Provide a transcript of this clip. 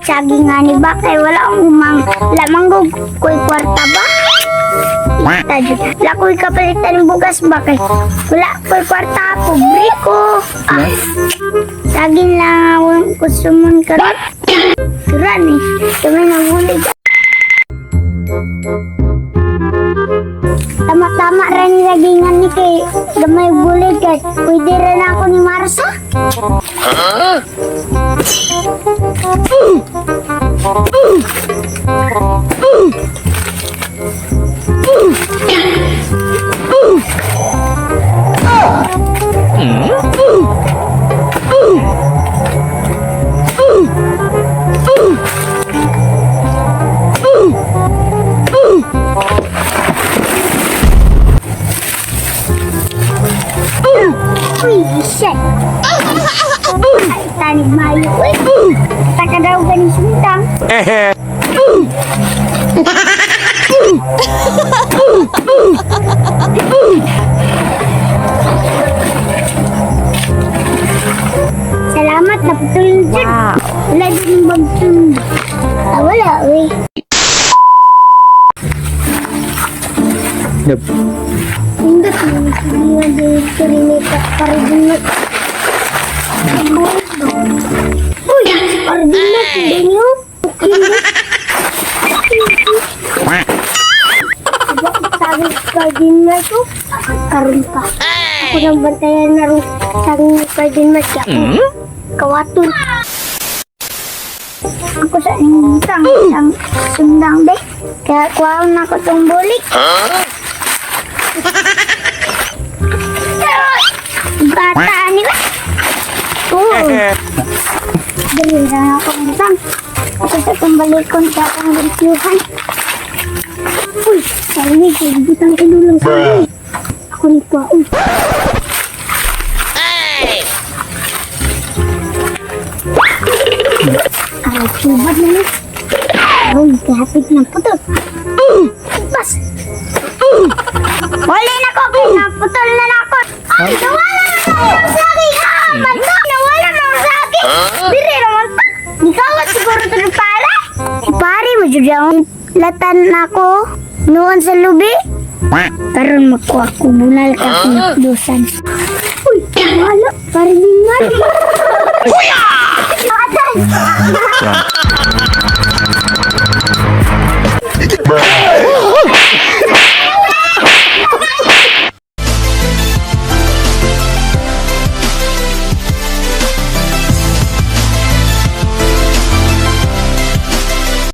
Sagi nga ni ba kay wala akong umang lamang ko'y kwarta ba? Ita jud. Wala ko'y kapalitan ng bugas ba kay wala ko'y kwarta, pobre ko. Ah, saging lang akong kusumon karon. Turan eh, kami nagulig. Tama-tama rin sagingan ni kay gamay bulig kay pwede rin ako ni Marsa. Uy, shit. Ay, tanig mayo. Uy, taka daw ganing sundang. Salamat, naputol dyan. Wala din yung bagtun. Ah, wala, uy. Yep. Pindot mo. Hindi nga dito rin ito. Paridinot. Uy, si Paridinot. Hindi niyo. Pindot. Diba, sabi si Paridinot ko. Karoon pa. Ako nang bantayan na rin. Sabi ni Paridinot. Kaya ako kawaton. Ako sa isang isang sundang be. Kaya kuha na ko tong bulik. Bata ni ba? Oo. Dali na ako ang isang. Ako sa itong balikon sa akong reviewan. Uy, sabi kay butang inulang sa akin. Ako ni kuha. Uy. Aray, tubad na ni. Aron, kahapit ng putol. Bas! Wala na ko, kay naputol na na ako. Ay, nawala na ko ang saging. Ah, manto, nawala na ang saging. Diri naman pa. Nikawat siguro to ng pare. Si pare mo jud ang latan nako noon sa lubi. Karon makuha ko bunal ka dusan. Uy, wala, pare din man. Atay!